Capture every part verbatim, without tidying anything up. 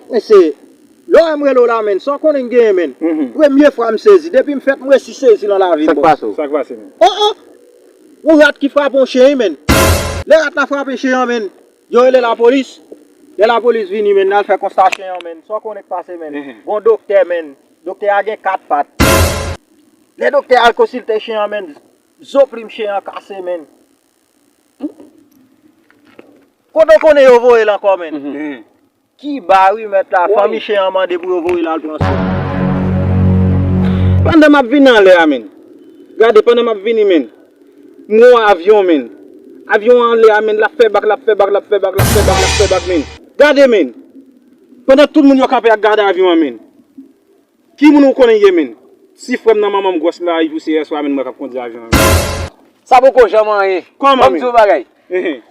Mesye, lè w wè m rele w la, menn, sa w konnen m genyen, menn. Mhm. Premye fwa m sezi. Depi m fèt, m resi sezi nan lavi m, bòs. Sa k pase w? Sa k pase, menn? Oh, oh! Yon rat ki frape yon chen, wi, menn. Lè rat la frape chen an, menn, yo rele lapolis. Lè lapolis vini, menn, n al fè konsta chen an, menn. Sa w konnen k pase, menn? Mhm. Gon doktè, menn. Doktè a gen kat pat. Lè doktè a al konsilte chen an, menn, zo plim chen an kase, menn. Kote w konnen yo voye l ankò, menn? Mhm. Kiba wi, mèt la, fanmi chen an mande pou yo voye l al pran swen. Pandan m ap vini anlè a, menn. Gade, pandan m ap vini, menn. M wè yon avyon, menn. Avyon an anlè a, menn, l ap fè bak, l ap fè bak, l ap fè bak, l ap fè bak, l ap fè bak, menn. Gade, menn. Pandan tout moun yo kanpe ap gade avyon an, menn. Ki moun ou konnen ye, menn? Si frè m nan manman m gwòs m la, li pouse yèswa, menn, mwen k ap kondui avyon an, menn. Sa poko janm anyen. Kòman, menn? Ban m di w yon bagay. Ehe.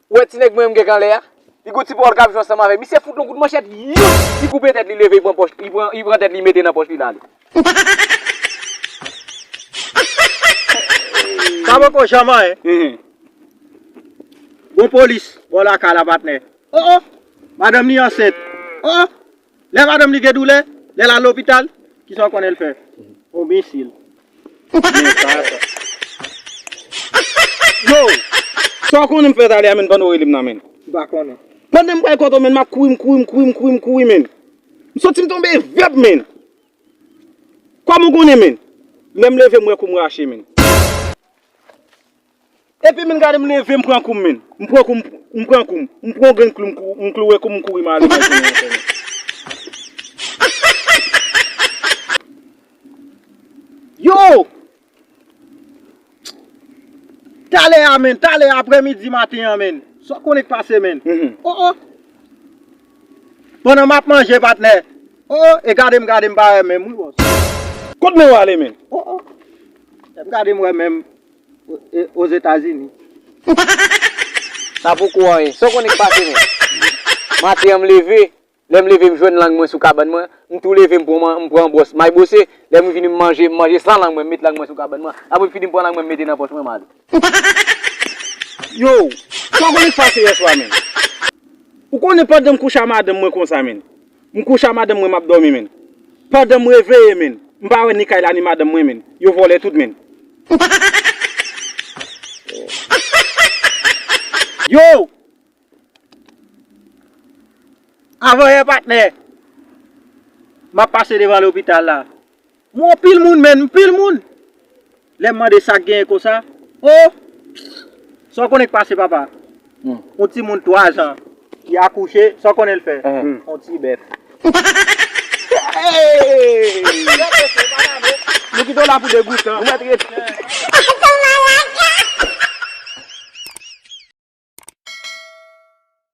Ou wè ti nèg mwen m gen k anlè a? Li gon ti pawòl k ap jwe ansanm avè m. Misye fout yon kout manchèt, yout! Li koupe tèt li, leve, li pran pòch, li pran, li pran tèt li, mete nan pòch li, l ale. Sa poko janm anyen. Mhm. Gon polis bò lakay la, patnè. Oh, oh! Madanm li ansent. Oh, oh! Lè madanm li gen doulè, lè l al lopital, kisa w konnen l fè? Yon misil. Men sa, sa. Yo! Sa w konnen m fè talè a, menn, pandan w rele m nan, menn? M pa konnen. Pandan m pral kote w, menn, m ap kouri, m kouri, m kouri, m kouri, m kouri, menn. M santi m tonbe vèp, menn. Kòman w konnen, menn? Lè m leve, m wè kou m rache, menn. Epi, menn, gade m leve, m pran kou m, menn. M pran kou m, m pran kou m. M pran yon grenn klou, m kou-, m klouwe kou m, m kouri m ale nan jounen an, menn. Yo! Talè a, menn, talè aprèmidi maten an, menn. Sa w konnen k pase, menn? Mhm. Oh, oh. Pandan m ap manje, patnè. Oh, oh, e gade m, gade m pa wè menm, wi, bòs. Kot men w ale, menn? Oh, oh. M gade m wè menm. E, Ozetazini. Sa poko anyen. Sa w konnen k pase, menn? Maten an, m leve. Lè m leve, m jwenn lang mwen sou kabann mwen. M tou leve, m pran, m pran bwòs, m al bwose. Lè m vini, m manje, m manje san lang mwen, m met lang mwen sou kabann mwen. Apre m fini, m pran lang mwen, m mete nan pòch mwen, m ale. Yo, sa w konnen k pase yèswa, menn? Ou konnen pandan m kouche a madanm mwen konsa, menn. M kouche a madanm mwen, m ap dòmi, menn. Pandan m reveye, menn, m pa wè ni kay la ni madanm mwen, menn. Yo vòlè tout, menn. Yo! Avanyè, patnè, m ap pase devan lopital la. M wè anpil moun, menn, anpil moun. Lè m mande sa k genyen konsa, oh! Sa w konnen k pase, papa? Hmm. Yon timoun twa zan ki akouche, sa w konnen l fè? Hmm. Yon ti bèf. Hey! Nou kite w la pou degoutan. Ou mèt rete.